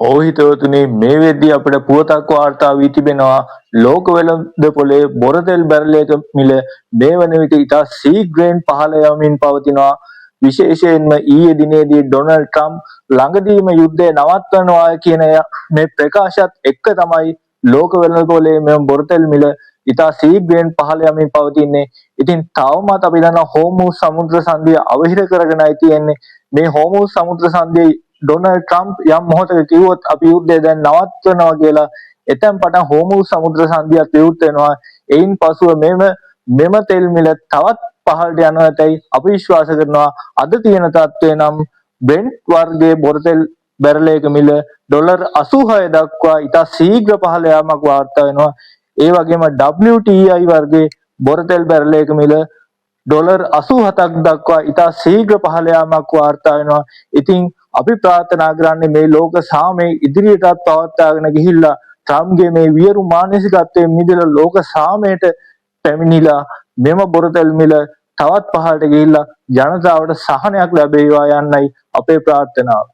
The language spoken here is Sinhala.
ඔව් හිතවතුනි, මේ වෙද්දී අපිට පුවතක් වාර්තා වී තිබෙනවා. ලෝක වෙළඳ පොලේ බොරතෙල් බැරලයක මිල මේ වන විට ඉතා ශීඝ්‍රයෙන් පහළ යමින් පවතිනවා. විශේෂයෙන්ම ඊයේ දිනේදී ඩොනල්ඩ් ට්‍රම්ප් ළඟදීම යුද්ධය නවත්වනවා කියන මේ ප්‍රකාශයත් එක්ක තමයි ලෝක වෙළඳ පොලේ මෙම බොරතෙල් මිල ඉතා ශීඝ්‍රයෙන් පහළ යමින් පවතින්නේ. ඉතින් තවමත් අපි දන්නවා හෝමුස් සමුද්‍ර සන්ධිය අවහිර කරගෙනයි තියෙන්නේ. මේ හෝමුස් සමුද්‍ර සන්ධිය ඩොනල්ඩ් ට්‍රම්ප් යම් මොහොතක කිව්වොත් අපි යුද්ධය දැන් නවත්වනවා කියලා, එතැන් පටන් හෝමුස් සමුද්‍ර සන්ධියත් විවෘත වෙනවා. එයින් පසුව මෙම මෙම තෙල් මිල තවත් පහළට යනවා ඇතැයි අපි විශ්වාස කරනවා. අද තියෙන තත්ත්වය නම් බ්‍රෙන්ට් වර්ගයේ බොරතෙල් බැරලයක මිල ඩොලර් 86 දක්වා ඉතා ශීඝ්‍ර පහළ යාමක් වාර්තා වෙනවා. ඒ වගේම WTI වර්ගයේ බොරතෙල් බැරලයක මිල ඩොලර් 87ක් දක්වා ඉතා ශීඝ්‍ර පහළ යාමක් වාර්තා වෙනවා. ඉතින් අපි ප්‍රාර්ථනා කරන්නේ මේ ලෝක සාමය ඉදිරියටත් පවත්වාගෙන ගිහිල්ලා ට්‍රම්ප්ගේ මේ වියරු මානසිකත්වයෙන් මිදලා ලෝක සාමයට පැමිණිලා මෙම බොරතෙල් මිල තවත් පහළට ගිහිල්ලා ජනතාවට සහනයක් ලැබේවා යන්නයි අපේ ප්‍රාර්ථනාව.